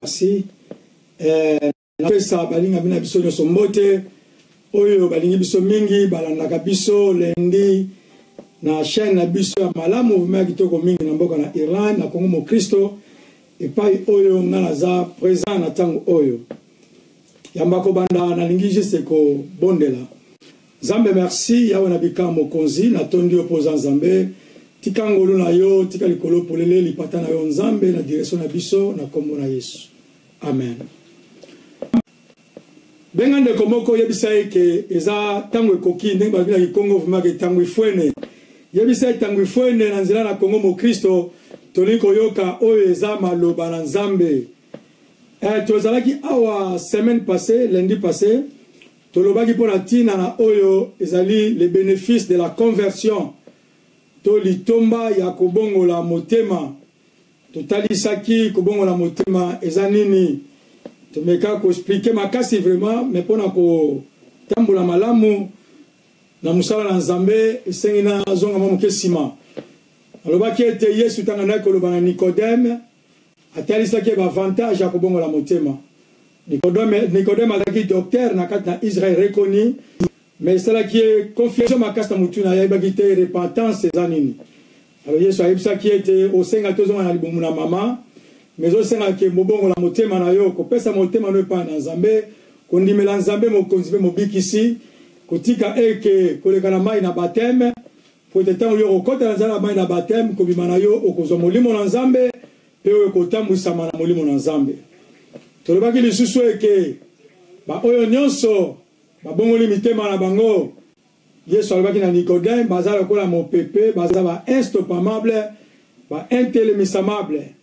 Merci. Eh, napesa balingami na biso nyonso mbote oyo balingi biso mingi, balandaka biso lundi na chaîne na biso ya malamu vraiment ya kitoko mingi na mboka na Irlande na Congo Mokristo, epai oyo nga naza présent na ntango oyo. Yamba kobanda nalingi juste kobondela. Nzambe merci yawe na bika mokonzi natondi yo mpo oza Nzambe tika ngolu na yo tika likolo polele lipata na yo Nzambe na direction na biso na kombo na Yesu amen. Benga ndeko moko yebisa ye ke eza ntango ekoki ndenge balobi na kikongo vraiment ke ntango ifwene yebisa ye ntango ifwene na nzela na Kongo mokristo tolingi koyoka oyo eza maloba na Nzambe. Eh, tozalaki awa semaine passée lundi passé Tolobaki mpo na ntina na oyo ezali le benefice de la conversion to litomba ya kobongola motema. Totalisaki kobongola motema eza nini. Tomeka ko expliquer makasi vraiment, mais mpo na kotambola malamu na mosala na Nzambe esengi nazonga mwa moke nsima. Alobaki ete Yesu ntango andaki koloba na Nikodeme Atalisaki ye ba avantages ya kobongola motema. Nicodème, Nicodème azalaki docteur na kati na Israël reconnu, mais esalaki ye confusion makasi na mutu na ye, ayebaki te repentance eza nini. Alors Yesu ayebisaki ye ete osenga te ozonga na libumu na mama, mais osenga ke mobongola motema na yo, kopesa motema no epai na Nzambe, kondimela Nzambe mokonzi mpe mobikisi, kotika eke koleka na mai na baptême, Mpo ete ntango yo okokota na nzela ya mai na bateme, kobima na yo okozwa Molimo na Nzambe, mpe oyo ekotambwisama na Molimo na Nzambe. Tolobaki lisusu eke baoyo nyonso babongoli mitema na bango, Yesu alobaki na Nikodeme, baza lokola mopepe, baza ba instoppamable, ba intelemisamable.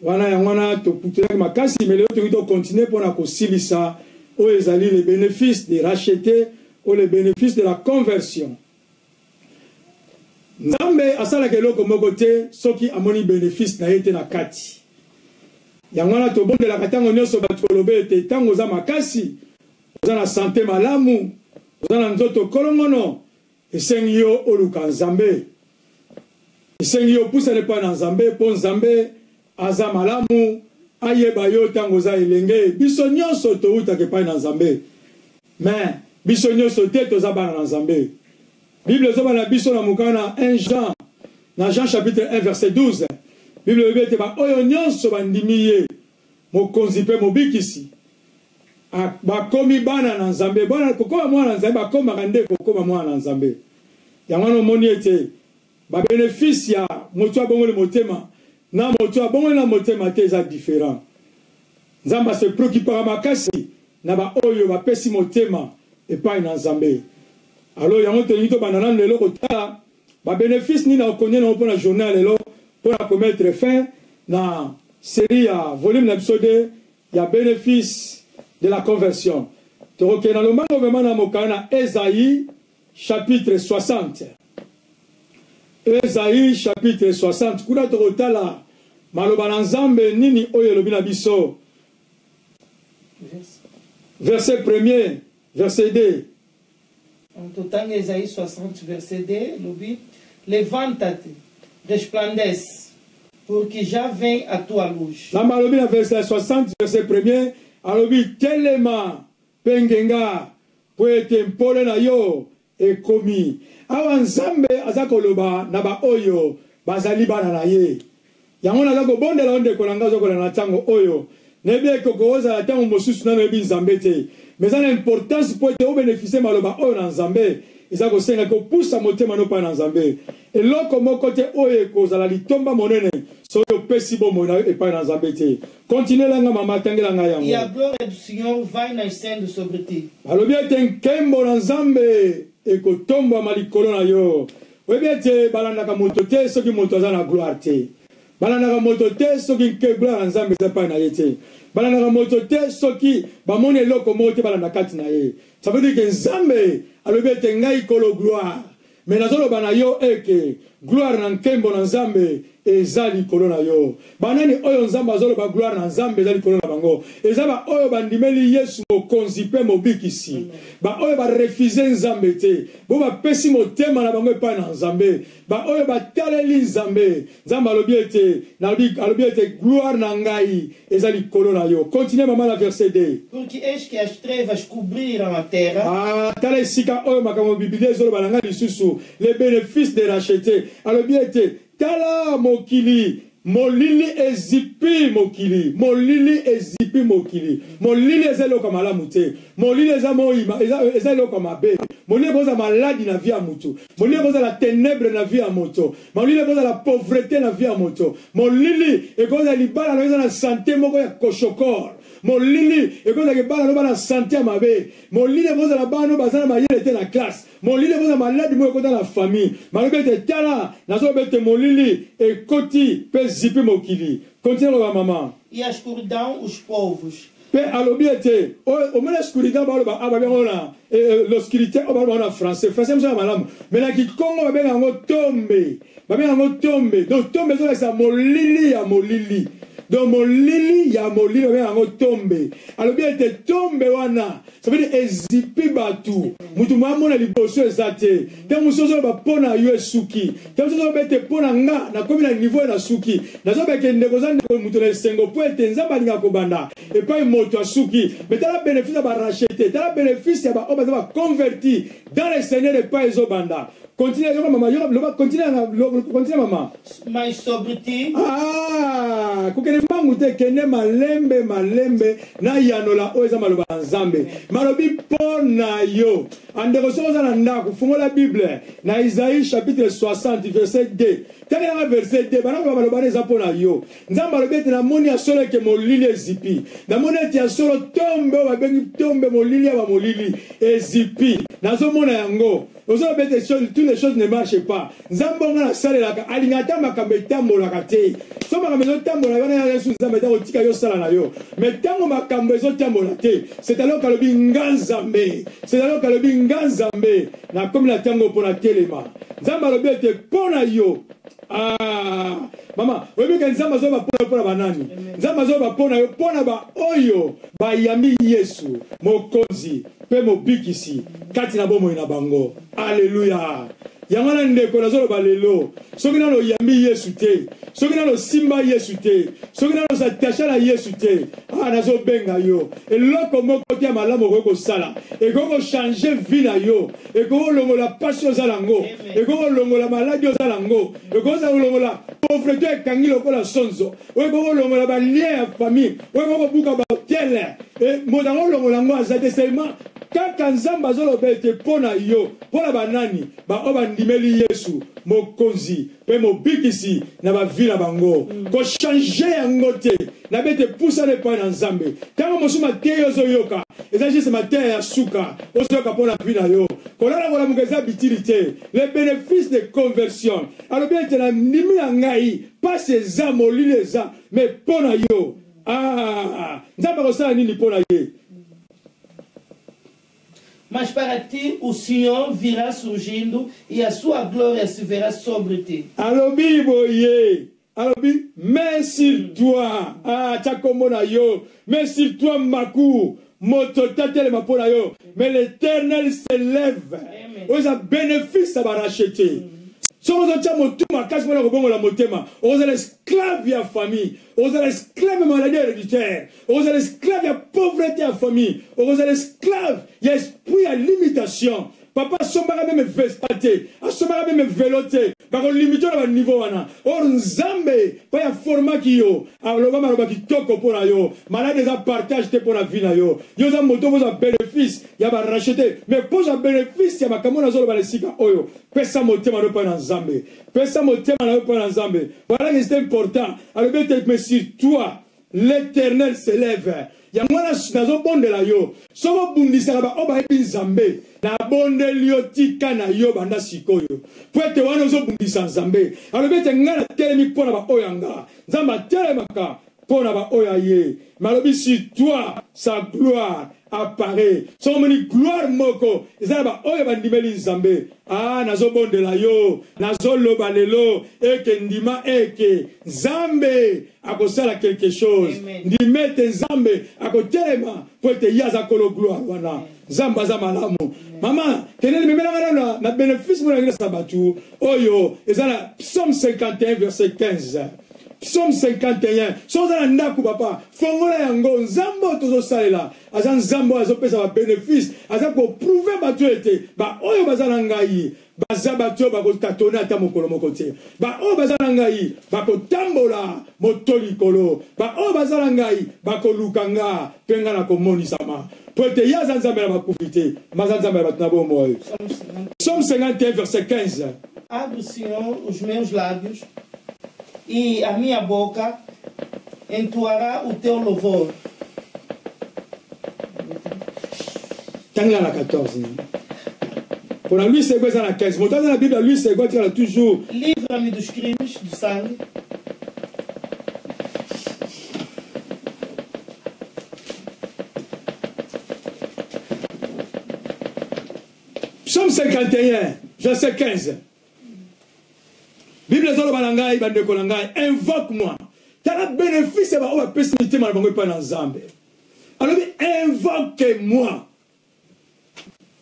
Wana yango wana toputelaki makasi, mais lelo tokoki tokontinue mpo na kosilisa oyo ezali le bénéfice de racheter ou le bénéfice de la conversion. Nzambe asalaka eloko moko te soki amoni benefice na ye te na kati. Yango wana tobondelaka ntango nyonso bato koloba ete ntango oza makasi, oza na sante malamu, oza na nzoto kolongono, esengi yo oluka Nzambe. Esengi yo opusana epai na Nzambe mpo Nzambe aza malamu, ayeba yo ntango oza elenge. Biso nyonso towutaka epai na Nzambe. Mais biso nyonso te toza bana na Nzambe. Bible ezoba na biso na mokanda na 1 Jean, na Jean chapitre 1 verset 12. Bible elobi ete baoyo nyonso bandimi ye mokonzi mpe mobikisi bakomi bana na Nzambe. Bana kokoma mwana na Nzambe bakomaka nde kokoma mwana na Nzambe. Yango wana omoni ete ba benefice ya moto abongoli motema na moto abongoli na motema te eza different. Nzambe ase preoccupaka makasi na baoyo bapesi motema epai na Nzambe. Alors yango tolingi tobanda nanu lelo kotala ba benefice nini akokonia nango mpo na journée ya lelo mpo na komettre fin na série ya volume na biso 2 ya benefice de la conversion. Tokokende na lombango vraiment na mokanda na Esaïe chapitre 60. Esaïe chapitre 60 kuna tokotala maloba na Nzambe nini oyo elobi na biso. Verset premier, verset 2. Totanga Esaïe 60 verset 2 elobi levanta-te, resplandece, porque já vem a tua luz. Nzambe alobi na verset 60 verset premier alobi telema mpe ngenga mpo ete mpole na yo ekomi. Awa Nzambe aza koloba na baoyo bazali bana na ye. Yango naza kobondela yo ndeko na ngai oza kolanda na ntango oyo. Nayebi eke okozala ntango mosusu nano oyebi Nzambe te. Mais eza na importance mpo ete obeneficie maloba oyo na Nzambe. Eza kosenga kopusa motema no epai na Nzambe. Eloko moko te oyo ekozala litomba monene soki opesi bomoi na yo epai na Nzambe te. Continuela nga mama, tangela ngai yango. E a glória do Senhor vai nascendo sobre ti. Balobi ete nkembo na Nzambe ekotombwama likolo na yo. Oyebi ete balandaka moto te soki moto aza na gloire te. Balandaka moto te soki nke gloire ya Nzambe eza epai na ye te. Balandaka moto te soki bamoni eloko moko te balanda kati na ye. Ça veut dire que Nzambe alobi ete ngai kolo gloire. Mais nazoloba na yo eke. Gloire na nkembo na Nzambe eza likolo na yo. Banani oyo Nzambe azoloba gloire na Nzambe eza likolo na bango? Eza ba oyo bandimeli Yesu Mokonzi mpe Mobikisi. Ba oyo ba refuser Nzambe te, bo bapesi motema na bango epai na Nzambe. Ba oyo bataleli Nzambe. Nzambe alobi ete, nalobi, alobi ete gloire na ngai eza likolo na yo. Continue mama na verset 2. Porque eis que as trevas cobriram a terra. Ah, tala esika oyo makambo Biblia ezoloba na ngai lisusu, le bénéfice de racheter. Alobi ete tala mokili molili ezipi mokili, molili ezipi mokili. Molili eza eloko ya malamu te. Molili eza moyima, eza, eza eloko ya mabe. Molili ekozala maladi na vie ya mutu. Molili ekozala tenebre na vie ya moto. Molili ekozala pauvrete na vie ya moto. Molili ekozala libala na eza na sante moko ya koshokor. Molili ekozala libala no bana sante ya mabe. Molili ekozala bana baza na mayele te na classe. Molili ekozala maladi moko ekota na famille. Malobi ete tala nazoloba ete molili ekoti pe zipi mokili. Continue koloba mama. E a escuridão os povos. Pe alobi ete oyo omoni escuridão baloba ah babenga yango na eh, eh, l'oscurité oyo baloba yango na français français mosusu ya malamu mais na kikongo babenga yango tombe babenga yango tombe donc tombe ezolakisa molili ya molili donc molili ya molili babenga yango tombe alobi ete tombe wana ça veut dire ezipi bato moto mo amona liboso eza te ntango mosusu ozoloba mpo na yo esuki ntango mosusu ozoloba ete mpo na nga nakomi na niveau ya nasuki nazoloba eke ndeko oza ndeko moto na esengo mpo ete nzambe alingaka kobanda epai moto asuki me tala bénéfice ya barachete tala bénéfice ya baoyo baza baconverti dans le seigneur epai ezobanda Continue, yoka mama, yoka loba, continue na continue mama. Mas sobre ti. Ah, kokende mbangu te, kende malembe malembe na yanola oyo eza maloba ya Nzambe. Malobi mpo na yo. Andeko soki oza na ndako, fungola Bible na Isaïe chapitre 60 verset 2. Tangela nga verset 2, bana koloba maloba wana eza mpo na yo. Nzambe alobi ete namoni ya solo eke molili ezipi. Namoni ete ya solo tombe oyo babengi tombe molili ya bamolili ezipi. Nazomona yango. Ozoloba ete toutes les choses ne marchent pas. Nzambe oyo nga nasalelaka alinga ata makambo etambolaka te. So makambo ezotambola wana ya Yesu Nzambe ata kotika yo sala na yo. Mais ntango makambo ezotambola te, c'est alors kalobi nga Nzambe. C'est alors kalobi nga Nzambe. Nakomi na ntango mpo na telema. Nzambe alobi ete mpo na yo Ah, mama oyebi ke nzambe azoloba mpo na yo mpo na banani nzambe azoloba mpo na yo mpo na baoyo bayambi yesu mokonzi mpe mobikisi kati na bomoi na bango aleluya yango wana ndeko nazoloba lelo soki nano oyambi yesu te soki nano osimba yesu te soki nano osatasha na yesu te ah nazobenga yo eloko moko te ya malamu okoki kosala ekoki kochange vie na yo ekoki kolongola mpasi oza nango ekoki kolongola maladi oza nango ekoki kolongola pauvreté ekangi lokola sonzo oyo ekoki kolongola balien ya famille oyo ekoki kobuka bahotele moto yango olongola yango aza te seulement kaka nzambe azoloba ete mpo na yo mpo na banani baoyo bandimeli yesu mokonzi mpe mobikisi na bavi na bango kochange yango te na bete pusana epai na nzambe ntango mosusu mateya ozoyoka eza juste mateya ya suka ozoyoka mpo na vi na yo kolala kolamuka eza bitili te le bénéfice de conversion alobi ete na ndimi na ngai mpasi eza molili eza me mpo na yo ah, nzambe akosala nini mpo na ye Mas para ti o Senhor virá surgindo e a sua glória se verá sobre ti. Alobi boye, alobi mais sur toi, ah tia kombo na yo, mais sur toi Maku, moto te atelema mpo na yo, mais l'Éternel s'élève. Oyo eza bénéfice ya ba racheter. Soki ozotia motu makasi mpo na kobongola motema, okozala esclave ya famille, okozala esclave ya maladie héréditaire, okozala esclave ya pauvreté ya famille okozala esclave ya esprit ya limitation papa asombaka meme vesta te asombaka meme velo te bakolimite na baniveau wana or nzambe mpo ya formaki yo aloba maloba kitoko mpo na yo maladi eza partage te mpo na vie na yo yo oza moto kozwa bénéfice ya barachete mais mpo ozwa bénéfice ya makambo nazoloba na esika oyo pesa motema na yo mpo na nzambe pesa motema na yo mpo na nzambe voilà que c'est important alobi ete mais sur toi L'Eternel s'elève. Yango wana nazobondela yo, soki obundisaka baoyo bayebi Nzambe, nabondeli yo tika na yo banda sikoyo, mpo ete wana ozobundisa Nzambe. Alobi ete ngai natelemi mpo na baoyo ya nga. Nzambe atelemaka mpo na baoyo ya ye. Malobi sur toi sa gloire. apparaît, soki omoni gloire moko eza na baoyo bandimeli Nzambe, a nazobondela yo, nazoloba lelo eke ndima eke Nzambe akosala quelque chose. Ndima ete Nzambe akotelema mpo ete ye aza kolo gloire wana. Nzambe aza malamu. Mama, kendeli memelanga nano na bénéfice mona nasa bato oyo eza na Psaume 51 verset 15. Psaume 51. Soki oza na ndako papa, fongola yango. Nzambe oyo tozosalela aza Nzambe oyo azopesa babénéfice, aza koprouve bato ete baoyo baza na ngai baza bato oyo bakotatone ata mokolo moko te, baoyo baza na ngai bakotambola moto likolo, baoyo baza na ngai bakoluka nga mpe nga nakomonisama, mpo ete ye aza Nzambe na bakufi te, ma aza Nzambe ya bato na bomoi. Psaume 51 verset 15. Abre, Senhor, os meus lábios, e a minha boca entoará o teu louvor. Tangela na 14 mpona Louis Sego eza na 15. Moto aza na Bible ya Louis Sego atikala toujours. Livra-me dos crimes do sangue. Psaume 51 verset 15. Bible ezoloba na ngai, bandeko na ngai, invoque moi. Tala bénéfice ya baoyo bapesi mitema na bango epai na Nzambe. Alobi invoque moi.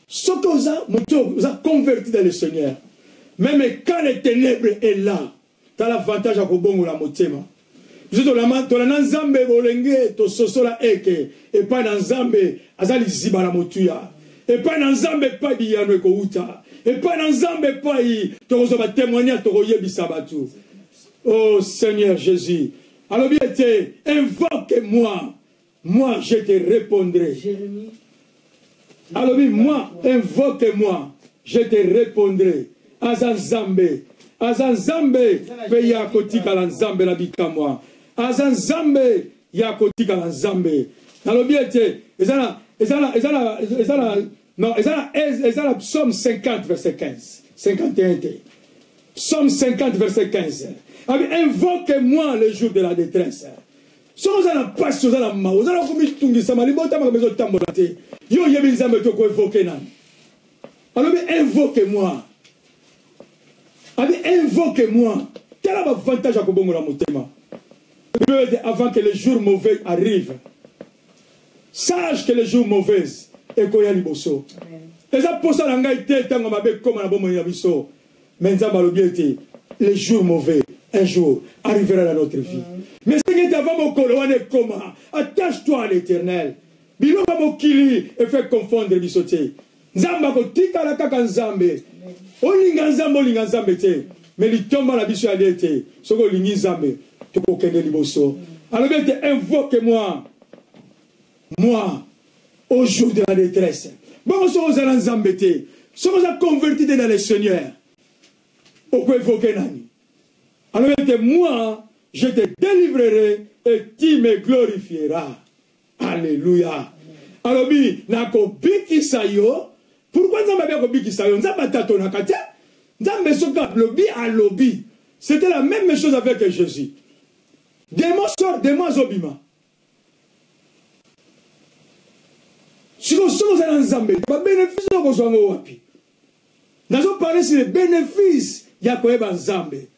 Soki oza moto oza converti dans le Seigneur, même quand les ténèbres est là, tala avantage ya kobongola motema. Biso tolanda Nzambe bolenge, tososola eke epai na Nzambe aza liziba na motuya, epai na Nzambe epai biyano ekowuta, epai na Nzambe epai tokozwa batémoignage, tokoyebisa bato. Oh Seigneur Jésus, alobi ete invoque moi, moi je te répondrai. Jérémie. Alobi moi, invoque moi, je te répondrai. Aza Nzambe, aza Nzambe mpe ya kotikala Nzambe na bikamwa, aza Nzambe ya kotikala Nzambe. Nalobi ete eza na eza na eza na eza na non eza na eza na Psaume 50 verset 15, 51 te. Psaume 50 verset 15. Abi invoque moi le jour de la détresse. Soki oza na mpasi, oza na mawa, oza na komitungisama, libota makambo ezotambola te, yo oyebi Nzambe te, okoevoke nani? Alobi invoque moi. Abi invoque moi. Tala bavantage ya kobongola motema. Bible ete avant que le jour mauvais arrive, sache que le jour mauvais ekoya liboso. Eza posa na ngai te ntango mabe ekóma na bomoi na biso, mais Nzambe alobi ete le jour mauvais un jour arrivera dans notre vie. Mais soki ete avant mokolo wana ekóma, attache-toi à l'Éternel. Biloko ya mokili efe confondre biso te. Nzambe akotikala kaka Nzambe. Olinga Nzambe, olinga Nzambe te, mais litomba na biso yali ete soki olingi Nzambe, tokokende liboso. Alobi ete invoque moi, moi au jour de la détresse. Bongo soki oza na Nzambe te, soki oza converti te dans le Seigneur, okoevoke nani? Alobi ete moi je te délivrerai et tu me glorifieras. Alléluia. Alobi nakobikisa yo. Pourquoi Nzambe abi akobikisa yo? Nzambe atatonaka te. Nzambe soki alobi, alobi. C'était la même chose avec Jésus. Démon sort, démon azobima. Sikoyo soki oza na Nzambe, babénéfice okozwa yango wapi? Nazoparle sur le bénéfice ya koyeba Nzambe.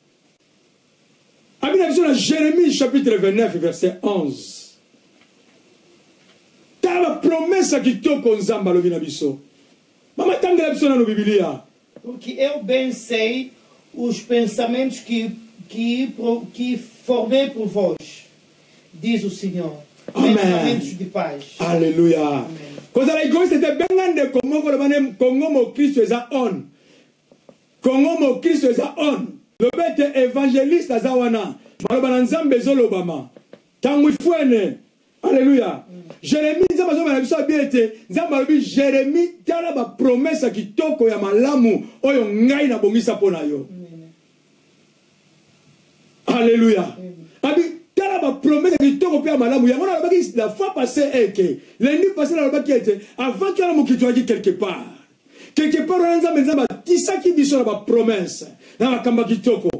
Abi na biso na Jérémie chapitre 29 verset 11. Tala bapromese ya kitoko Nzambe alobi na biso. Mama, tangela biso nano Bibilia. Porque eu bem sei os pensamentos que formei por vós, diz o Senhor. Amen. Pensamentos de paz. Alléluia. Kozala egoïste te. Benga ndeko moko, loba ne Kongo mokristo eza on. Kongo mokristo eza on. Loba ete évangéliste aza wana. Maloba na Nzambe ezolobama. Ntango ifwene. Alléluia. Jérémie, Nzambe azoloba na biso abi ete Nzambe alobi Jérémie, tala bapromese ya kitoko ya malamu oyo ngai nabongisa mpo na yo. Alléluia. Abi tala bapromese ya kitoko mpe ya malamu. Yango nalobaki la fois passée eke lundi passé, nalobaki ete avant toya na mokili, toyaki quelque part. Quelque part wana Nzambe atisaki biso na bapromese na makambo ya kitoko.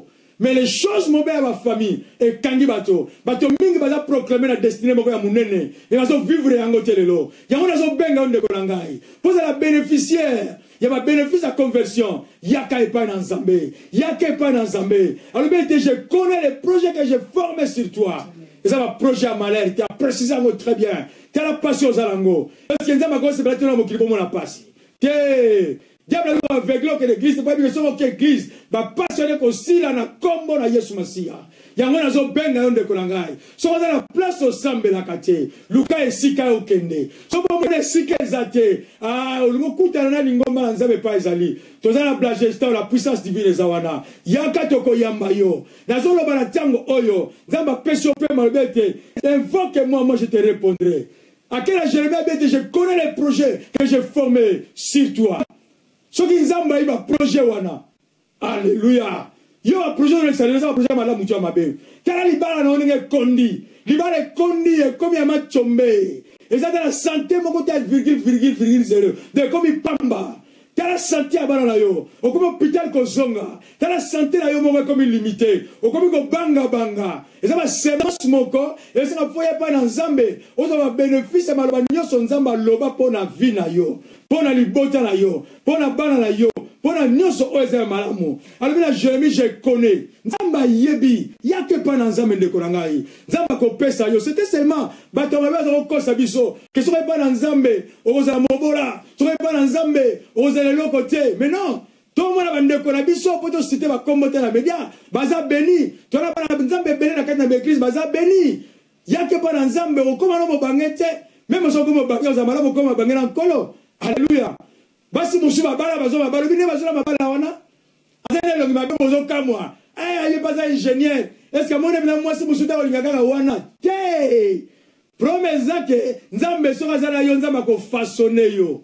Mais les choses mauvaises ya bafamille ekangi bato. Bato mingi baza proclame na destinée moko ya monene e bazovivre yango te lelo. Yango nazobenga yo ndeko na ngai mpo ozala bénéficiaire ya babénéfice ya conversion. Yaka epai na Nzambe, yaka epai na Nzambe. Alobi ete je connais les projets que j'ai formés sur toi. Eza baprojet ya malheur te, aprécise yango très bien. Tala mpasi oza nango, parce que Nzambe akosepela te na mokili bomona mpasi te. Diable aza aveugle okende église, po yebi soki oke église bapasi wana ekosila na nkombo na Yesu Masiya. Yango nazobenga yo ndeko na ngai, soki oza na place osambelaka te, luka esika okende. Soki omona esika eza te, olingi okutana na lingomba na Nzambe epai ezali, toza na Blagestan, la puissance divine eza wana, yaka tokoyamba yo. Nazoloba na ntango oyo Nzambe apesi yo mpe malobi ete invoque moi, moi je te répondrai. Akela Jérémie abi ete je connais les projets que j'ai formés sur toi. Soki Nzambe ayi baprojet wana, alleluya. Yo baprojet olekisa lelo eza baprojet ya malamu to ya mabe? Tala libala na yo ndenge ekondi, libala ekondi, ekomi ya macombe, eza te na sante moko te ya virgule virgule virgule zero, donc ekomi pamba. Tala sante ya bana na yo, okomi hôpital kozonga. Tala sante na yo moko ekomi limite, okomi kobangabanga. Eza basemence moko esenga mpo epai na Nzambe ozwa babénéfice ya maloba nyonso Nzambe aloba mpo na vie na yo, mpo na libota na yo, mpo na bana na yo, mpo na nyonso oyo eza ya malamu. Alobi na Jérémie je connais. Nzambe ayebi, yaka epai na Nzambe ndeko na ngai, Nzambe akopesa yo. C'était seulement bato ya mabe baza kokosa biso ke soki epai na Nzambe okozala mobola, soki epai na Nzambe okozala eloko te. Mais non, tomona bandeko na biso mpo tosite bakombo te na media, baza beni. Tona bana Nzambe ebele na kati na baeglise baza beni. Yaka epai na Nzambe, okóma no mobange te. Meme soki okóma mobange, ozala malamu okóma mobange na Nkolo. Alleluya. Basi mosusu babala, bazwa mabala, obi nde bazwa mabala wana, aza na elongi mabe, bozokamwa aye mpe aza ingénieur. Est-ce amoni bina mwasi mosusu te akolinga kaka wana te? Problème eza ke Nzambe soki aza na yo, Nzambe akofaçonne yo.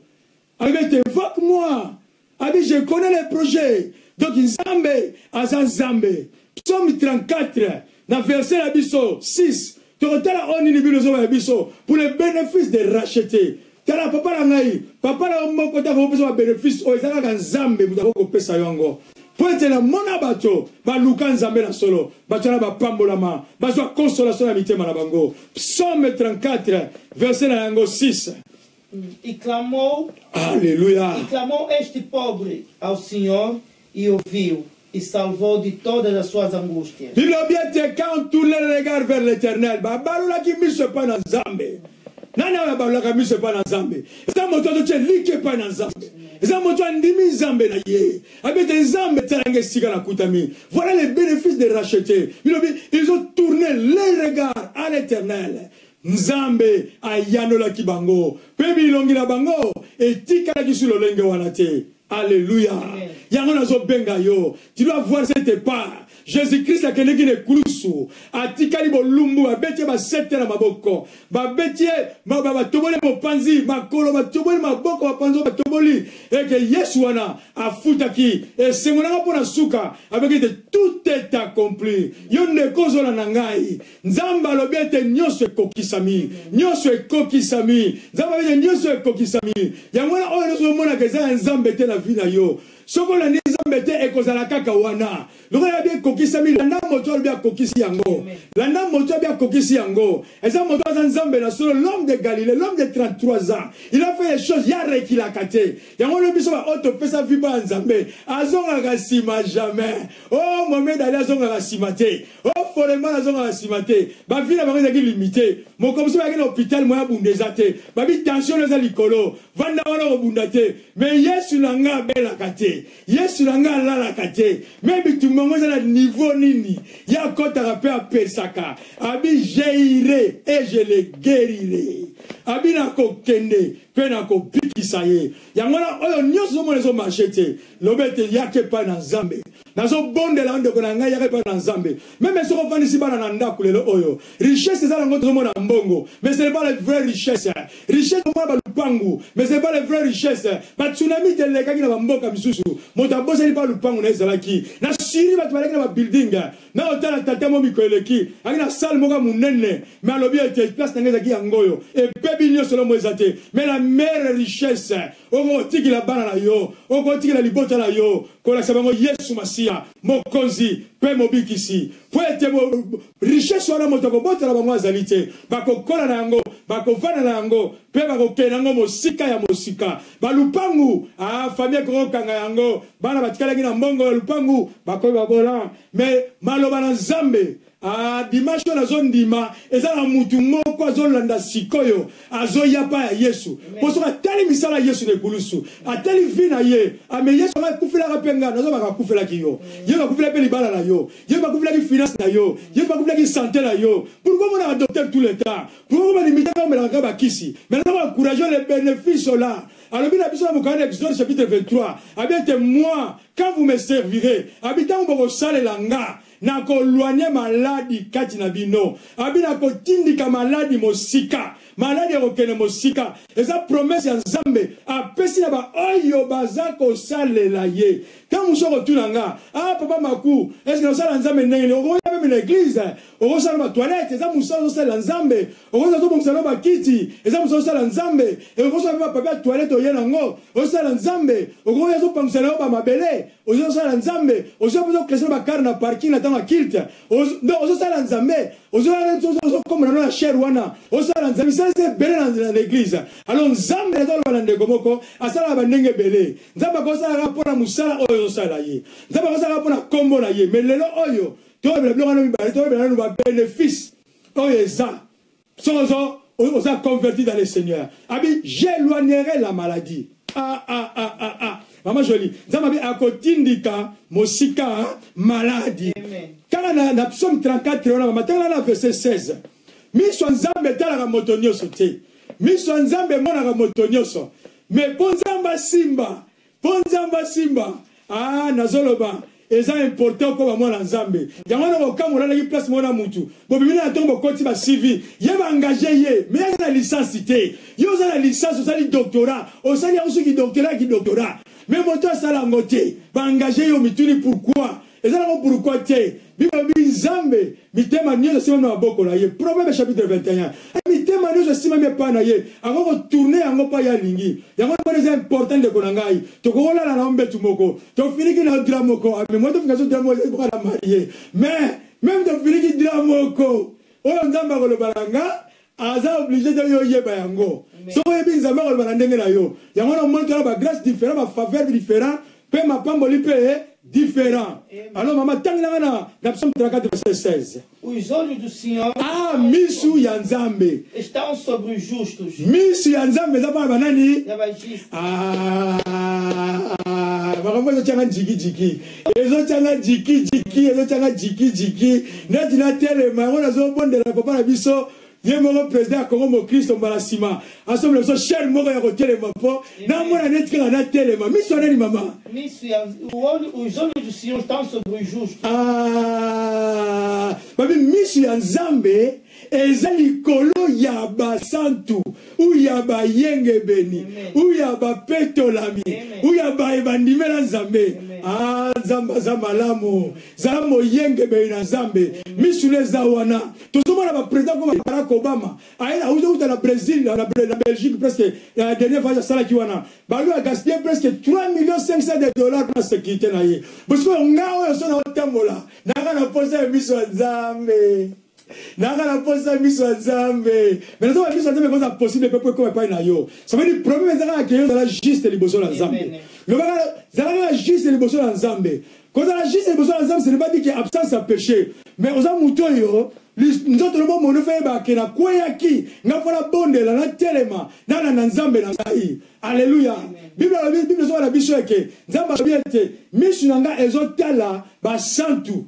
Alobi ete invoque moi, abi je connais les projets. Donc Nzambe aza Nzambe. Psaume 34 na verset na biso 6, tokotala oyo nini bino ozobaya biso pour le bénéfice de racheter. Tala papa na ngai, papa na yo moko te akopesa babénéfice oyo, eza kaka Nzambe moto akoki kopesa yo yango. Mpo ete namona bato baluka Nzambe na solo, bato wana bapambolama, bazwa consolation na mitema na bango. Psaume 34 verset na yango 6. E clamou, Aleluia. E clamou este pobre ao Senhor e ouviu e salvou de todas as suas angústias. Bible elobi ete quand tourne le regard vers l'Éternel, babalolaki miso epai na Nzambe. Nani oyo abalolaka miso epai na Nzambe? Eza moto azotia eliki epai na Nzambe, eza moto andimi Nzambe na ye, abi ete Nzambe talanga esika nakutami. Voilà les bénéfices de racheter. Bilobi ils ont tourné le regard à l'Éternel, Nzambe ayanolaki bango mpe bilongi na bango etikalaki su lolenge wana te. Alleluya. Yango nazobenga yo, tu dois voir cette part. Jésus Christ akendeki na ekulusu, atikali bolumbu, babeti ye basete na maboko, babeti ye, batoboli mopanzi makolo, batoboli maboko, bapanzi batoboli eke. Yesu wana afutaki esengo nanga mpo na suka abeki ete tout est accompli. Yo ndeko ozolanda ngai, Nzambe alobi ete nyonso ekokisami, nyonso ekokisami. Nzambe alobi ete nyonso ekokisami. Yango wana oyo nyonso omonaka eza ya Nzambe te na vie na yo, soki olandi Nzambe te, ekozala kaka wana. Lokola alobi ekokisami, landa moto alobi akokisi yango, landa moto alobi akokisi yango. Eza moto aza Nzambe na solo. L'homme de Galilée, l'homme de 33 ans, il a fait des choses ya rekilaka te. Yango olobi biso baoyo topesa vie mpo ya Nzambe, azongaka nsima jamais. O Mohamed Ali azongaka nsima te, o Foreman azongaka nsima te. Bavie na bango ezalaki limité. Moko mosusu bayaki na hôpital, moya bunda eza te, babi tension eza likolo, vanda wana kobunda te. Mais Yesu na nga abelaka te, Yesu na nga alalaka te. Me bitumba yango eza na niveau nini, ye akɔtaka mpe apesaka. Abi j'irai et je le guérirai, abi nakokende mpe nakobikisa ye. Yango wana oyo nyonso ozomona ezomarche te, loba ete yaka epai na Nzambe. Nazobondela ndeko na ngai, yaka epai na Nzambe. Meme soki ofandisi bana na ndako lelo oyo, richesse eza nango, tozomona mbongo, mais ce n'est pas la vraie richesse. Richesse omona balupangu, mais ce n'est pas la vraie richesse. Batsunami te elekaki na bamboka misusu, moto abosani mpa lupangu na ezalaki na Syrie, bato balaki na babuilding. Na otala tata mo mikolo eleki, aki na salle moko ya monene, mais alobi ete place na ngai ezalaki yango oyo, ebebi nyonso, lomo eza te. Mais la meilleure richesse okotikila bana na yo, okotikila libota na yo. Kolakisa bango Yesu Masiya, Mokonzi mpe Mobikisi. Mpo ete richesse wana moto akobotela bango azali te. Bakokola na yango, bakovanda na yango mpe bakokende yango mosika ya mosika. Balupangu, ah, famille ekoki kokanga yango, bana batikalaki na mbongo ya lupangu, bakomi babola. Mais maloba na Nzambe, ah, dimanche oyo nazondima eza na mutu moko azolanda sikoyo, azoya pa ya Yesu. Mpo soki atali misala ya Yesu na ekulusu, atali vie na ye, ame Yesu anga akufelaka mpe nga, nazobaka akufelaki yo. Yesu akufelaki mpe libala na yo. Yesu akufelaki finance na yo. Yesu akufelaki sante na yo. Pourquoi omonaka docteur tout le temps? Pourquoi balimite kaka omelaka kaka bakisi? Mais naza ko encourager le bénéfice là. Alobi na biso na mokanda Exode chapitre 23, abi ete moi, quand vous me servirez, abi ntango bokosalela nga, nakoloigne maladi kati na bino, abi nakotindika maladi mosika, maladi ekokende mosika. Eza promesse ya Nzambe apesi na baoyo baza kosalela ye. Ntango mosusu okotuna nga, ah papa Maku, est-ce que nasala Nzambe ndenge nini? Okoya meme na église, okosala ba toilette, eza mosala ozosalela Nzambe. Okozala ozobongisa no bakiti, eza mosala osala Nzambe. Okosala mpe bapapier ya toilette oye nango, osala Nzambe. Okoya ozopangisa na yo bamabele, ozosala Nzambe. Ozoya mpe ozoklese na bakare na parking na ntango ya culte, ozosala Nzambe. Ozokomona no na chere wana, osala Nzambe. Misala eza ebele na église. Alors Nzambe azoloba na ndeko moko, asalaka bandenge ebele. Nzambe akosalaka mpo na mosala oyo ozosala ye, Nzambe akosalaka mpo na nkombo na ye. Mais lelo oyo tolobela biloko wana mibale, tolobela nanu babénéfice oyo eza soki ozo oza converti dans le Seigneur. Abi, j'éloignerai la maladie. Ah, ah, ah, ah, ah. Maman Jolie, Nzambe abi akotindika mosika maladie. Kaka na, na psaume 34 wana mama, tala na verset 16. Miso ya Nzambe etalaka moto nyonso te. Miso ya Nzambe emonaka moto nyonso. Mais mpo Nzambe asimba, mpo Nzambe asimba, ah, nazoloba eza important okoma mwana Nzambe. Yango wana kokamwa olalaki place moko na mutu, bobimi na ntongo bokoti ba CV, ye ba engage ye, mais aza na licence te. Yo oza na licence, osali doctorat, osali yango soki doctorat ki doctorat, mais moto asala yango te, ba engage yo, mituni pourquoi? Eza nango pourquoi te. Bible elobi Nzambe mitema nyonso esimami na maboko na ye. Proverbe chapitre 21. Mitema nyonso esimami epai na ye, akoki kotourne yango epai ye alingi. Yango wana eza important ndeko na ngai. Tokoki kolala na mbetu moko, tofiniki na drap moko, mais moi tofinga so drap moko ezali na marie. Mais même tofiniki drap moko, oyo Nzambe akoloba na nga aza obligé te yo oyeba yango. Soki oyebi Nzambe akoloba na ndenge na yo. Yango wana omoni tala ba grâce différent, ba faveur différent, mpe mapamboli mpe différent. Alors mama, tangelanga na, na psaume 34 verset 16. Os olhos do Senhor Ah, misu ya Nzambe. estão sobre os justos. Misu ya Nzambe eza mpona banani? Ya ba-justes. Ah, makambo ezotyanga jikijiki, ezotyanga jikijiki, ezotyanga jikijiki neti natelema yango. Nazobondela papa na biso ye moko président ya Congo mokristo, mbala nsima asombela biso chaire moko ya kotelema mpo namona neti kaka natelema. Miso ya nani mama? Misu ya, o olho, os olhos do Senhor estão sobre os justos. Ah, babi miso ya Nzambe eza likolo ya basantu, u ya bayengebeni, u ya bapetolami, u ya baye bandimela Nzambe. Ah, Nzambe aza malamu. Zala moyengebeni na Nzambe, misu na eza wana. Tozomona baprésident comme Barack Obama, aye auta na Brésil, na Belgique, presque la dernière fois asalaki wana, balu agaspille presque 3 millions 500 de dollars mpona sécurité na ye. Bosikoyo nga oyo so na otambola naka na posa ya miso ya Nzambe, naka na posa miso ya Nzambe. Mais nazoba miso ya Nzambe ekoza possible mpe po ekoma epai na yo. Ça veut dire problème eza kaka ke yo ozala juste liboso na Nzambe. Lobaka zala kaka juste liboso na Nzambe. Kozala juste liboso na Nzambe, ce n'est pas dire que absence ya péché, mais oza moto oyo nzoto no bomoni fe yebake nakweyaki, nga mpo nabondela, natelema, nalanda Nzambe na ngai. Alleluya. Bible alobi, Bible ezoba na biso eke Nzambe alobi ete misu na ngai ezotala basantu.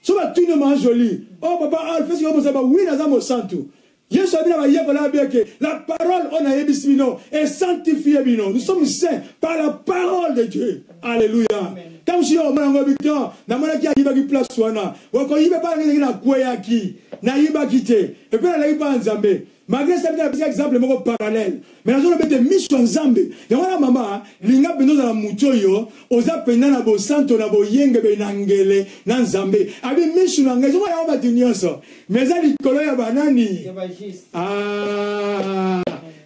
So batuni yo mama Jolie, oh papa Alphe, soki omosa ba wi naza mosantu. Yesu abi na bayekoli abi eke la parole oyo nayebisi bino esanctifie bino. Nous sommes saints par la parole de Dieu. Alléluia. Ntango mosusu yo omona yango obi te, namonaki ayibaki place wana. Wakoyiba epai na ngai, nakweyaki, nayibaki te, epai nalaki mpa ya Nzambe. Malgré ça, napesaki exemple moko parallèle, mais nazoloba ete miso ya Nzambe yango wana. Mama, linga mpenza ozala motu oyo oza mpenza na bosanto, na boyengebeli, na ngele na Nzambe. Abi misu na ngai ezomona yango bato nyonso, mais eza likolo ya banani? Ya ba-justes. Ah,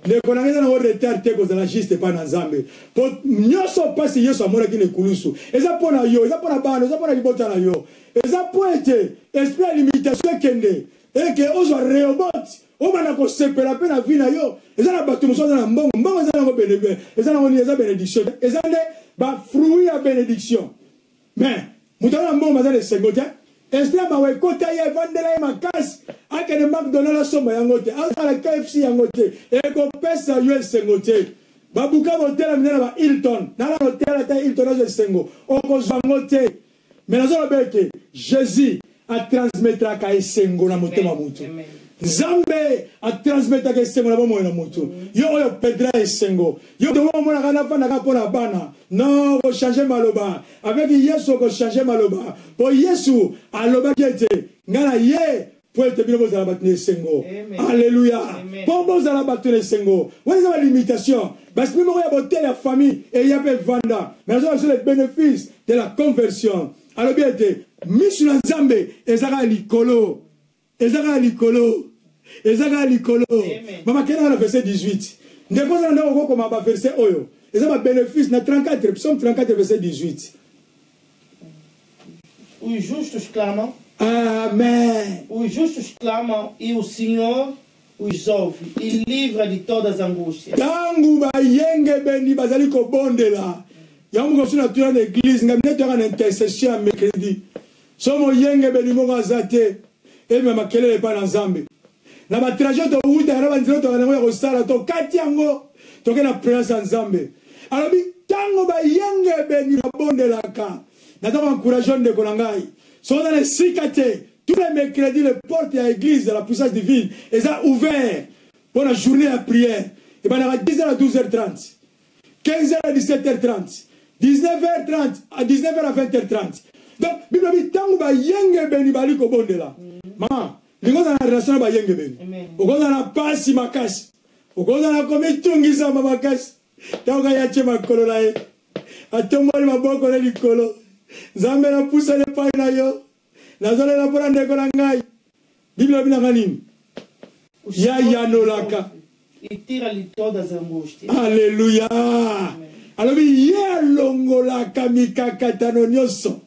Ndeko na ngai, eza nango retard te kozala juste epai na Nzambe. Po nyonso mpasi Yesu amonaki na ekulusu eza mpo na yo, eza mpo na bana, eza mpo na libota na yo, eza mpo ete esprit ya limitation ekende, eke ozwa Rehoboth, obanda kosepela mpe na vie na yo. Eza na bato mosusu aza na mbongo, mbongo eza nango eza nango nini? Eza benediction te, eza nde ba fruit ya benediction. Mais moto aza na mbongo aza na esengo te. Esprit ya mawa ekota ye, evandela ye makasi, akende McDonald asomba yango te, asala KFC yango te, ekopesa yo esengo te. Babuka botela minene na ba Hilton, nala hotel ata Hilton azwa esengo, okozwa yango te. Mais nazoloba ete Jésus atransmettraka esengo na motema motu. Nzambe atransmetaka esengo na bomoi na motu. Yo oyo pedra esengo, yo omonaka nafandaka mpo na bana, non, okochange maloba. Avec Yesu okochange maloba, mpo Yesu alobaki ete ngai na ye mpo ete bino bozala bato na esengo. Alleluya! Mpo bozala bato na esengo, wana eza balimitation. Basimi moko ya botel ya famille eya mpe evanda, mais nazo biso le bénéfice de la conversion. Alobi ete misu na Nzambe eza kaka likolo, eza kaka likolo, eza kaka likolo. Mama, kenda na verset 18. Ndeko oza na ndako, okokoma ba verset oyo eza ba bénéfice na 34, psaume 34 verset 18. Os justos clamam. Amen. Os justos clamam e o Senhor os ouve e livra de todas as angústias. Tangu bayengebeni bazali kobondela, yango mokosu na tuna na église ngai nde toyaka na intercession ya mercredi. So moyengebeni moko aza te, emema makelele epai na Nzambe. Na batrajet towutaka na banzela toyaka nango ya kosala, tokati yango, toke na présence ya Nzambe. Alobi ntango bayengebeni babondelaka. Naza koencourage yo ndeko na ngai, soki oza na esika te, tous les mercredis les portes ya église de la puissance divine eza ouvert mpo na journée ya prière. Ebandaka 10h à 12h30, 15h à 17h30, 19h30 à 19h à 20h30. Donc Bible elobi ntango bayengebeni bali kobondela. Mama, lingo ozala na relation na bayengebeni, okozala na pasi makasi, okozala komitungisama makasi. Ntango kaka atie makolo na ye, atomboli maboko na likolo, Nzambe, napusani epai na yo, nazolela mpo na ndeko na ngai. Bible elobi nanga nini? Yayanolaka. Alleluya! Alobi ye alongolaka mikakatano nyonso,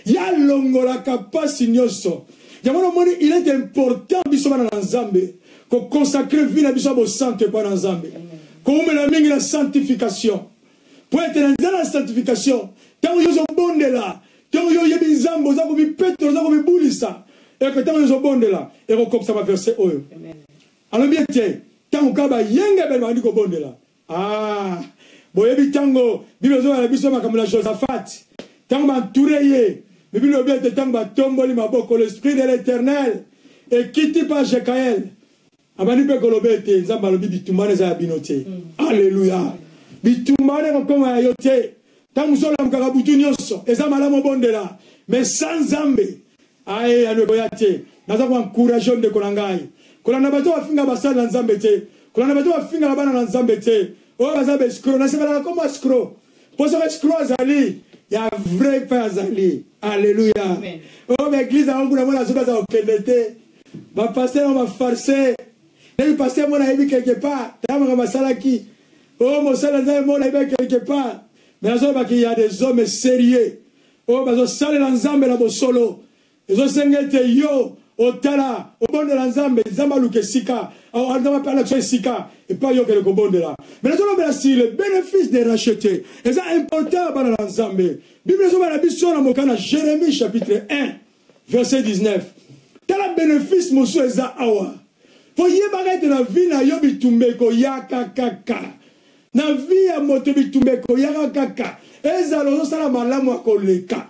ye alongolaka mpasi nyonso. Yango namoni il est important biso bana na Nzambe koconsacre vie na biso ya bosantu epai na Nzambe, koumela mingi na sanctification, mpo ete na nzela ya sanctification, ntango yo ozobondela, ntango yo oyebi Nzambe, oza komipetola, oza komibulisa, eke ntango yo ozobondela ekokokisa baverse oyo. Alobi ete ntango kaka bayengebene babandi kobondela. Ah, boyebi ntango Bible ezoloba na biso makambo na Josaphat, ntango bantoure ye, Bible elobi ete ntango batomboli maboko, l'esprit de l'Éternel ekiti pa Jekael, abandi mpe koloba ete Nzambe alobi bitumba wana eza ya bino te. Alleluya! Bitumba wana ekokoma ya yo te. Ntango mosusu olamukaka butu nyonso, eza malamu obondela, mais sans Nzambe aye yano ekoya te. Naza koencourage yo ndeko na ngai, kolanda bato bafinga basali na Nzambe te, kolanda bato bafingaka bana na Nzambe te, oyo baza baescro. Nasepelaka koma escro, mpo soki escro azali ya vrai mpe azali. Alleluya! Oyo baeglize yango kuna mona azoki aza kokende te, bapaster yango bafarce ndenge paster mona ayebi quelque part, tala makambo asalaki. Oyo mosali na Nzambe mona ayebi quelque part. Mais nazolobaki ya des hommes sérieux oyo bazosalela Nzambe na bosolo. Ezosenga ete yo otala, obondela Nzambe, Nzambe aluka esika, Nzambe ape alakisa esika epai yo okende kobondela. Mais nazolobela sur le bénéfice de racheter, eza important bana na Nzambe. Bible ezobala biso na moka na Jérémie chapitre 1 verset 19. Tala bénéfice mosusu eza awa. Po yebaka ete na vie na yo bitumba ekoyaka kaka. Na vie ya moto bitumba ekoyaka kaka. Ezala ozosala malamu ya koleka,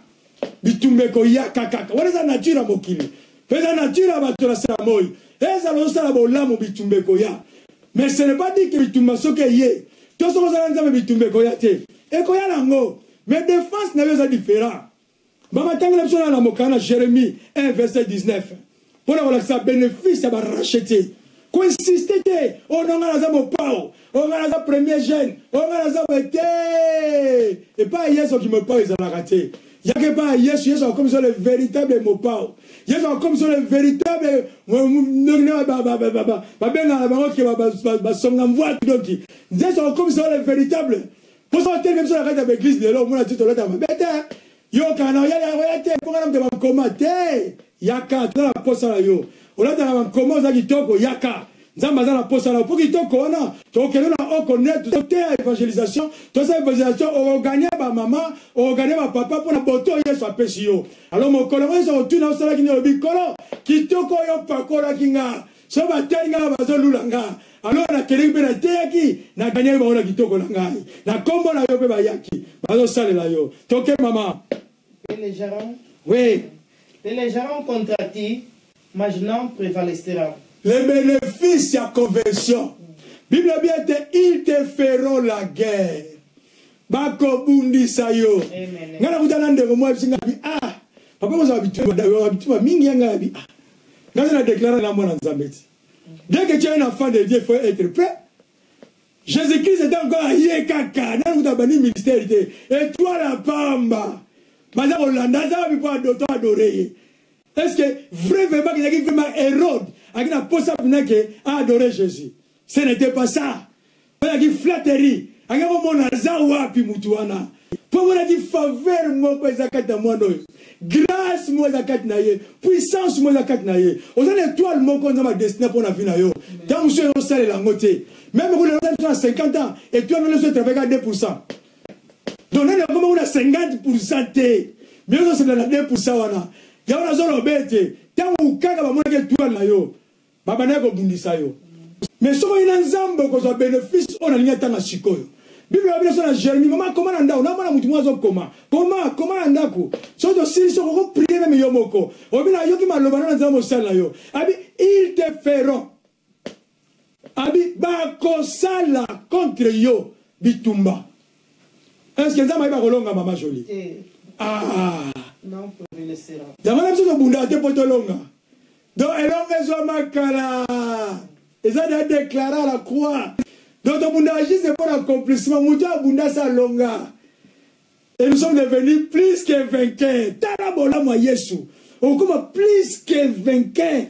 bitumba ekoyaka kaka. Wana eza nature ya mokili, mpe eza nature ya bato na se ya moi. Ezala ozosala bolamu, bitumba ekoya. Mais ce n'est pas dit que bitumba soki eye to soki ozala Nzambe bitumba ekoya te. Ekoya nango, mais défense na yo eza différent. Mama, tangela biso na mokanda na Jérémie 1 verset 19 mpo na kolakisa bénéfice ya barachete. Koinsiste te, oyo na ngai naza mopao, oyo ngai naza premier jeune, oyo ngai naza boye te. Epai Yesu okimopao ezalaka te. Yaka epai ya Yesu, Yesu akokomisa le véritable mopao. Yesu akokomisa le véritable babengaka bango ke basonga mvwatu donc Yesu akokomisa le véritable. Mposa otelemi biso na kati ya baeglise lelo omona ti tolata mabe te. Yoka na oya oya te mpo nga na moto ya bankoma te. Yaka toza na posa na yo. Olataka bankoma oza kitoko yaka. Nzambe aza na posa na yo mpo kitoko wana tokende na oko net toteya evangelisation tosala evangelisation okoganye bamama okoganye bapapa mpo na boto oyo Yesu apesi yo. Alors mokolo yango Yesu akotuna osalaki nini olobi Nkolo kitoko oyo opakolaki nga so batali nga bazolula nga alors nakeleki mpe nateyaki naganyaki bango na kitoko na ngai na nkombo na yo mpe bayaki bazosalela yo toke mama. Pelejarão. Oui. Pelejarão contra ti, mas não prevalecerão. Le bénéfice ya conversion. Bible elobi ete ils te feront la guerre. Bakobundisa yo. Ngai nakuta na ndeko moko ayebisi ngai abi ah papa kozala bitumba mingi ya ngai abi ah ngai na déclare na mwana Nzambe ti. Dès que tu es un enfant de Dieu, il faut être prêt. Jésus-Christ est encore aye kaka nanu kuta bandi ministère te étoile pamba baza kolanda aza wapi mpo adoto adore ye. Est-ce que vrai vraiment qu'il vraiment Hérode aki na posa pina ke a adorer Jésus? Ce n'était pas ça. Oyaki flatterie. Anga komona aza wapi mutu wana. Po amonaki faveur moko eza kati na mwana oyo. Grâce moko eza kati na ye. Puissance moko eza kati na ye. Oza na étoile moko Nzambe a destiné mpo na vie na yo. Ntango mosusu ezosalela yango te. Même kuna oza na 50 ans, étoile nyonso etravaille ka 2%. Donc nani akoma kuna 50% te. Mais ozosepela na 2% wana. Yango nazoloba ete ntango kaka bamonaki étoile na yo, babandaki kobundisa yo. Mais soki oyi na Nzambe okozwa bénéfice oyo nalingi atanga sikoyo. Bible elobi biso na Jérémie, mama koma na ndako, namona motu moko azokoma. Koma, koma na ndako. Soki tosilisi oko prier meme yo moko. Obi nayoki maloba na nzela mosali na yo. Abi ils te feront. Abi bakosala contre yo bitumba. Est-ce que Nzambe ayeba kolonga mama Jolie? Ah. Non, prevalecerá. Yango na biso tobundaka te mpo tolonga. Donc elonga ezwama kala. Eza deja déclaré à la croix. Donc tobundaka juste mpo na accomplissement. Moto abunda sa alonga. Et nous sommes devenus plus que vainqueurs. Tala bolamu ya Yesu. Okoma plus que vainqueur.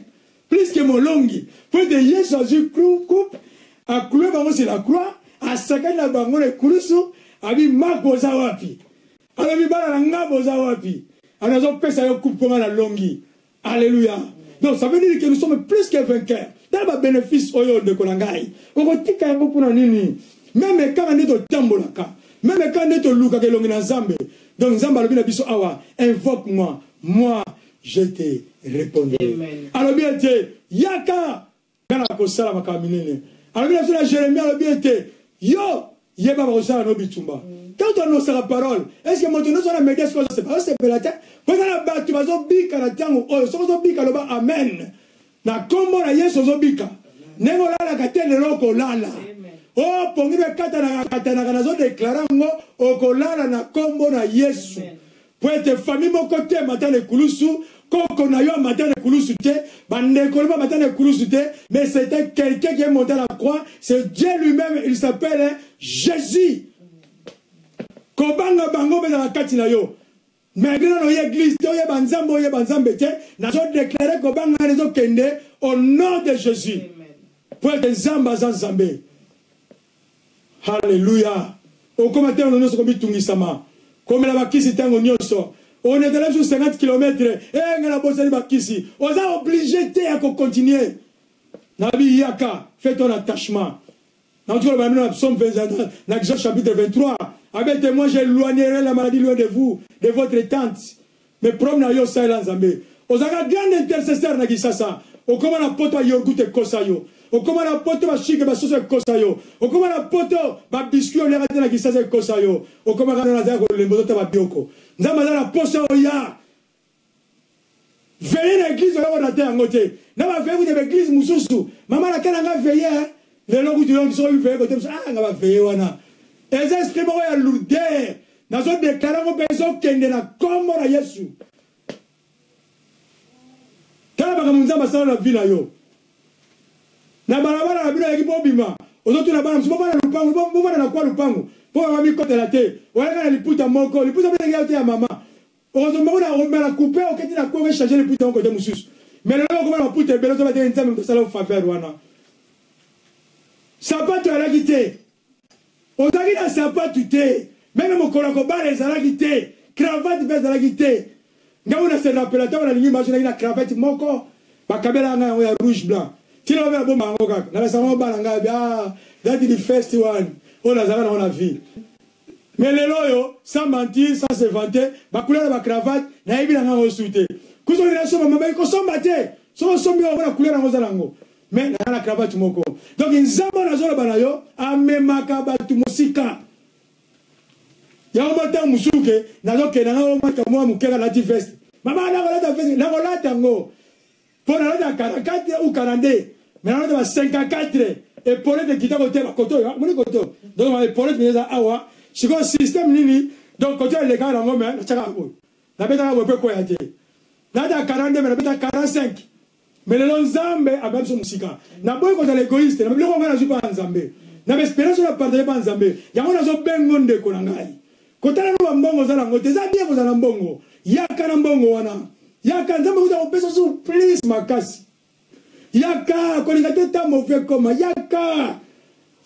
Plus que molongi. Po ete Yesu azwi coupe, akloue bango sur la croix, asakani na bango na ekulusu, abi Mark boza wapi? Alobi bana na nga boza wapi? Alobi nazopesa yo coupe mpo nga nalongi. Alléluia. Donc ça veut dire que nous sommes plus que vainqueurs. Tala ba bénéfice oyo ndeko na ngai. Okotika yango mpona nini? Meme kaka nde totambolaka, meme kaka nde tolukaka elongi na Nzambe. Donc Nzambe alobi na biso awa, invoque-moi, moi je te répondrai. Alobi ete yaka nga nakosala makambo minene. Alobi na biso na Jérémie, alobi ete yo yeba bakosala no bitumba. Ntango toanosaka parole, est ce que moto nyonso na media soki azosepela te? Mpo eza na bato bazobika na ntango oyo. Soki ozobika loba amen na nkombo na Yesu, ozobika ndenge olalaka te lelo okolala. O pongi mpe katanaka katanaka, nazodeklare yango, okolala na nkombo na Yesu. Po ete famille moko te amata na ekulusu, koko na yo amata na ekulusu te, bandeko na yo bamata na ekulusu te, mais c'était quelqu'un qui est monté à la croix, c'est Dieu lui-même, il s'appelle Jésus. Kobanga bango mpe ezala kati na yo. Malgré nano oye église te, oyeba Nzambe, oyeba Nzambe te, nazo déclarer kobanga wana ezokende au nom de Jésus. Po ete Nzambe aza Nzambe. Hallelujah. Okoma ntango nyonso komitungisama, komela bakisi ntango nyonso, onetela biso 50 km, eh ngai nabosani bakisi. Oza obligé te ya kocontinue. Nabi yaka, fais ton attachement. Nauti koloba na bino na psaume 20, na Exode chapitre 23, abete moi j'éloignerai la maladie loin de vous, de votre tente. Mais problème na yo osalela Nzambe. Ozalaka grand intercesseur na Kinshasa. Okoma na poto ba yogourt ekosa yo. Okoma na poto ba chic ba soso ekosa yo. Okoma na poto ba biscuit oliaka te na Kinshasa ekosa yo. Okoma kaka na zala kolemba ozota ba bioko. Nzambe aza na posa oya. Veille na église oyo orate yango te. Na ba veille kutu ba église mususu. Mama na kala nga veille lelo kutu yo soki veille kote mususu ah nga ba veille wana. Eza esprit moko ya lourdeur. Nazo declare yango mpe ezokende na kombo na Yesu. Tala makambo Nzambe asala na vie na yo. Na balabala na bino ayaki mpo obima, ozotuna bana mosusu bofanda na lupango, bofanda na kwa lupango mpo mama mikotela te. Oyaka na liputa moko, liputa mpe ezalaki te ya mama. Okozomba ngo na omela coupe oketi na coin changer liputa yango kote mosusu. Mais lelo okomona maputa ebele ozoba te Nzambe moto asala faveur wana. Sapato alaki te. Ozalaki na sapatu te. Meme mokolo ya kobala ezalaki te. Cravate mpe ezalaki te. Ngai oyo na se rappela ntango nalingi maso naki na cravate moko bakabelaka ngai yango ya rouge blanc. Tina babe nabomba yango kaka. Nalakisaka yango bana ngai ah that is the first one oyo nazalaka nango na vie. Mais lelo oyo sans mentir sans se vanter ba couleur ya ba cravate nayebi na ngai yango su te. Kutu olingi nasomba mama kosomba te. Soki osombi yango na couleur yango oza na yango. Mais naza na cravate moko. Donc Nzambe oyo nazoloba na yo amemaka bato mosika. Yango mwa ntango mosusu ke nazokende ngai omata mwa moke kaka nalati veste. Mama nakolata veste, nakolata yango. Mpo nalata 44 ou 42, mais nalata ba 54. Epaulette ekita kote ba koto oyo, omoni koto oyo. Donc ba epaulette mpenza eza awa. Sikoyo système nini? Donc koto oyo elekaka nango mais natiaka boye. Nabetaka boye mpo ekweya te. Nalata 42 mais nabeta 45. Mais lelo Nzambe amema biso mosika. Naboyi kozala egoïste na biloko ngai nazwi mpa Nzambe. Na ba experience oyo na partage mpa Nzambe. Yango nazo bengo ndeko na ngai. Kotala no ba mbongo oza nango te. Eza bien kozala na mbongo. Yaka na mbongo wana. Yaka Nzambe akuta kopesa su plus makasi. Yaka kolinga te ta mauvais koma. Yaka.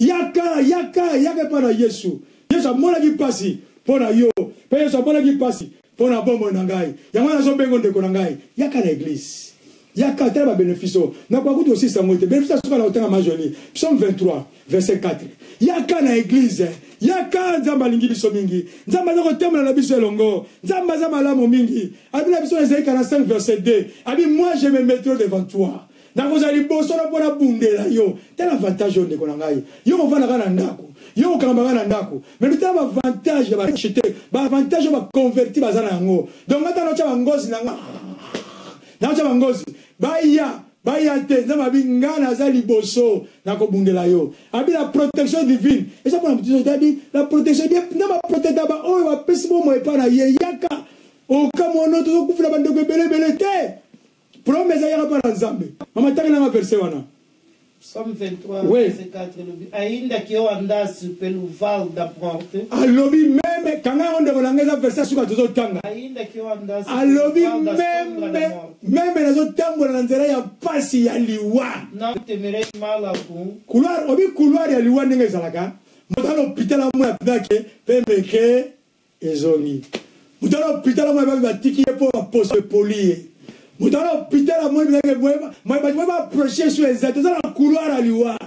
Yaka, yaka, yaka epai na Yesu. Yesu amonaki mpasi mpo na yo, mpe Yesu amonaki mpasi mpo na bomoi na ngai. Yango wana nazobengo ndeko na ngai, yaka na eglise. Yaka, tala ba benefice oyo. Nakoka kutu kosisa yango te. Benefice ya suka na kotanga majoli. Psaume 23, verset 4. Yaka na eglise. Yaka, Nzambe alingi biso mingi. Nzambe aza kotambola na biso elongo. Nzambe aza malamu mingi. Abi na biso na Esaïe 45, verset 2. Abi, moi je me mettrai devant toi. Nakozala liboso na mpo nabundela yo. Tala avantage oyo ndeko na ngai. Yo kovanda kaka na ndako. Yo kokangama kaka na ndako. Mais tala ba avantage ya ba racheter, ba avantage oyo ba converti baza na yango. Donc ata naotya ba ngozi na nga. Naotya ba ngozi. Baya, baya te. Nzambe abi nga naza liboso nakobundela yo. Abi la protection divine. Eza pona moto te abi la protection divine. Nzambe aprotecta ba oyo bapesi bomoi epai na ye. Yaka. Okamwa tozokufela bandeko ebele ebele te. Problème eza yaka pa na Nzambe. Mama tanga nanga verset wana. Psaume 23, oui. verset 4 elobi ainda que eu andasse pelo vale da morte. Alobi meme kanga yango ndeko na ngai eza verset suka tozotanga. Ainda que eu andasse alobi meme meme nazotambola na nzela ya pasi ya liwa. Não temerei mal algum. Couloir obi couloir ya liwa ndenge ezalaka. Moto ana hôpital amona pinake pe meke Ezongi. Moto ana hopital amoni babi batiki ye mpo baposo epoli ye. Moto ana hopital amoni bilake boye bato boye baapproche so eza te, oza na couloir ya liwa.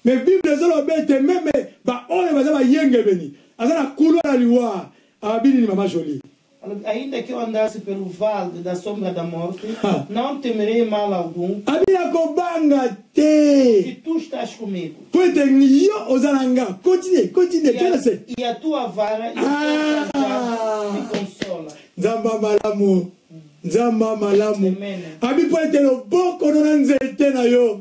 Mais Bible ezoloba ete meme baoyo baza bayengebeni aza na couloir ya liwa. Alobi nini mama Jolie? Ainda que eu andasse pelo vale da sombra da morte, não temerei mal algum. Abi nakobanga te. Que tu estás comigo. Po ete yo oza na nga. Continue, continue, E tuna a, se. e a tua vara e o teu Ah! cajado me consola. Nzambe malamu. Nzambe malamu. Amen. Abi po ete loboko no na nzete na yo.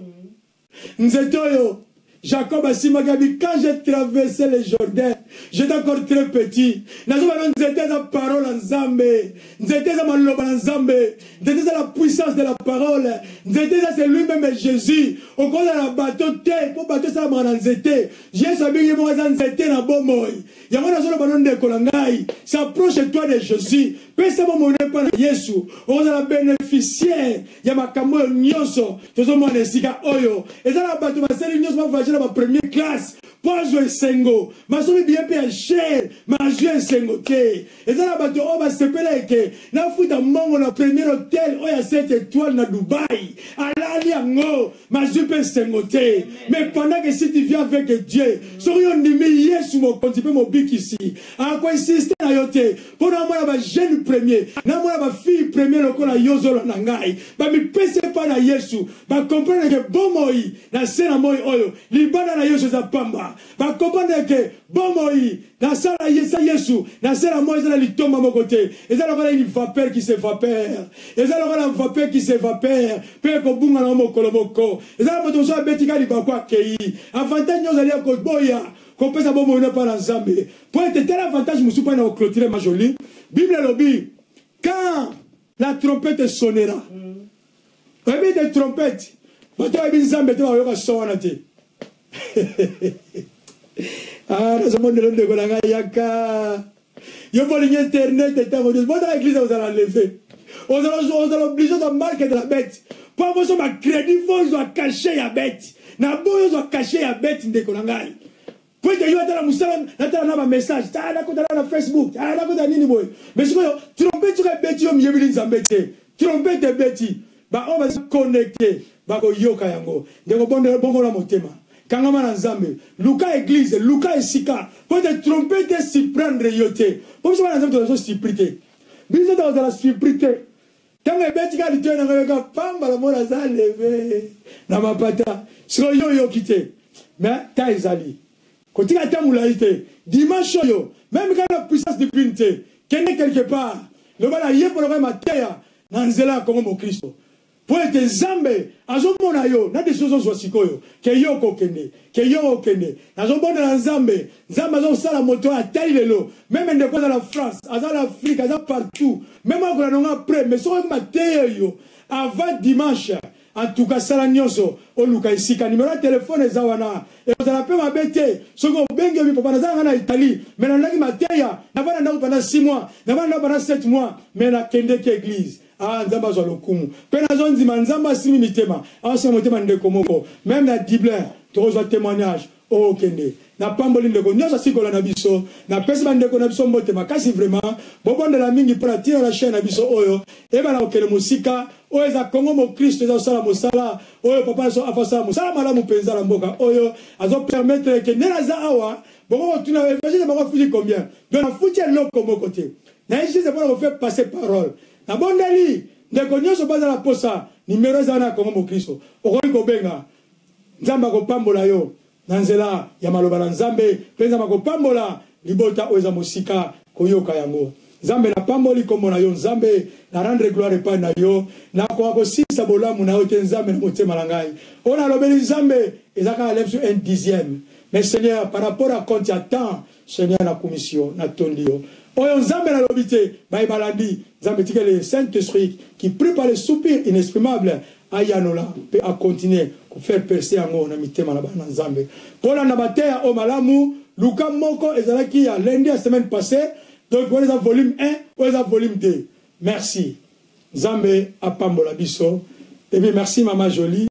Nzete oyo Jacob asimbaki abi quand j'ai traversé le Jourdain, j'étais encore très petit. Nazoba no nzete eza parole ya Nzambe. Nzete eza maloba na Nzambe. Nzete eza la puissance de la parole. Nzete eza c'est lui-même Jésus. Okozala na bato te mpo bato esalamaka na nzete. Yesu abengi ye moko aza nzete na bomoi. Yango nazoloba no ndeko na ngai, s'approche toi de Jésus. Pesa bomoi na epai na Yesu. Okozala bénéficiaire ya makambo oyo nyonso tozomona esika oyo. Eza na bato basali nyonso bavoyage na ba première classe mpo azwa esengo. Basomi billet mpe ya cher, mais azwi esengo te. Eza na bato oyo basepela ete nafuta mbongo na premier hotel oyo ya 7 étoiles na Dubaï. Alali yango, mazwi mpe esengo te. Mais pendant que si tu viens avec Dieu, soki yo ondimi Yesu mokonzi mpe mobikisi, akoinsiste na yo te mpo namona ba jeune premier, namona ba fille premier lokola yo ozolanda ngai, bamipesi epai na Yesu, ba comprendre que bomoi na se na moi oyo libanda na Yesu eza pamba. Ba comprendre que bomoi nasala yesa Yesu nasala moi eza na litomba moko te, eza lokola une vapeur qui s'évapore, eza lokola vapeur qui s'évapore mpe ekobunga na mokolo moko. Eza na moto mosusu abeti ka libaku akei. Avantage nyonso azali ya koboya kopesa bomoi na epai na Nzambe mpo ete tala avantage mosusu mpo na koclotire ma jolie. Bible elobi quand la trompette sonnera, oyebi ete trompette bato bayebi Nzambe te bakoyoka son wana te. Ah, nazomondela ndeko na ngai, yaka. Yo bolingi internet ntango nyonso. Botala église ozala leve. Ozala obligé ozwa marque de la bête. Mpo bosomba crédit fo ozwa cachet ya bête. Na boyi ozwa cachet ya bête ndeko na ngai. Po ete yo atala mosala natala na bamessage tala nakotala na Facebook tala nakotala nini boye. Mais sikoyo trompette soki ebeti yo miyebili Nzambe te. Trompette ebeti baoyo baza connecte bakoyoka yango. Ndeko bongola motema. Kangama na Nzambe. Luka eglise, luka esika. Po ete trompette e surprendre yo te. Po biso bana Nzambe tozala surpris te. Biso tozala surpris te. Tango ebeti kaka litoyi na ngai yoka pamba la mona aza leve na mapata. Sikoyo yo oyoki te. Mais temps ezali. Kotika ata molayi te. Dimanche oyo, meme kaka na puissance divine te. Kende quelque part. Loba na yekola kaka mateya na nzela ya Congo Mokristo. Mpo ete Nzambe azomona yo na decision ozozwa sikoyo ke yo okokende, ke yo okende. Nazobondela Nzambe, Nzambe azosala moto oyo atali lelo. Meme ndeko aza na France, aza na Afrique, aza partout. Meme akola nonga après, mais soki oyoki mateya oyo avant dimanche, en tout cas sala nyonso oluka esika. Numero ya telefone eza wana. Ekozala mpe mabe te soki obengi obi papa naza nanga na Italie, mais nalandaki mateya, navanda ndako pendant 6 mois, navanda ndako pendant 7 mois, mais nakendeki eglise. Ah Nzambe azwa lokumu. Pe nazo ndima Nzambe asimbi mitema. Asimba motema ndeko moko. Meme na Dublin tokozwa témoignage. Oh kende. Napamboli ndeko nyonso asili kolanda biso. Napesi bandeko na biso mbote makasi vraiment. Bobondela mingi mpo na ntina na chaîne na biso oyo ebanda kokende mosika. Oyo eza Congo Mokristo eza kosala mosala oyo papa na biso afa mosala malamu mpenza na mboka oyo azo permettre ke nde naza awa bongo kotuna évangile bango afuti combien. Donc nafuti eloko moko te. Naye juste mpo na kofaire passer parole. Nabondeli ndeko nyonso baza na posa, numero eza wana ya Congo Mokristo. Okoki kobenga. Nzambe akopambola yo na nzela ya maloba na Nzambe, mpe Nzambe akopambola libota oyo eza mosika koyoka yango. Nzambe, napamboli kombo na yo. Nzambe, na rendre gloire epai na yo. Nakoka kosilisa bolamu na yo te, Nzambe, na motema na ngai. Oyo nalobeli Nzambe eza kaka lemsu un dixième. Mais Seigneur, par rapport à compte ya temps, Seigneur nakumisi yo, natondi yo. Oyo Nzambe nalobi te, baye balandi. Nzambe tika le Saint-Esprit qui prie par les soupirs inexprimables ayanola mpe a continuer ko faire percer yango na mitema na bana Nzambe. Kolanda mateya oyo malamu, luka moko ezalaki ya lundi ya semaine passée, donc wana eza volume 1, oyo eza volume 2. Merci. Nzambe apambola biso. Et puis merci Mama Jolie.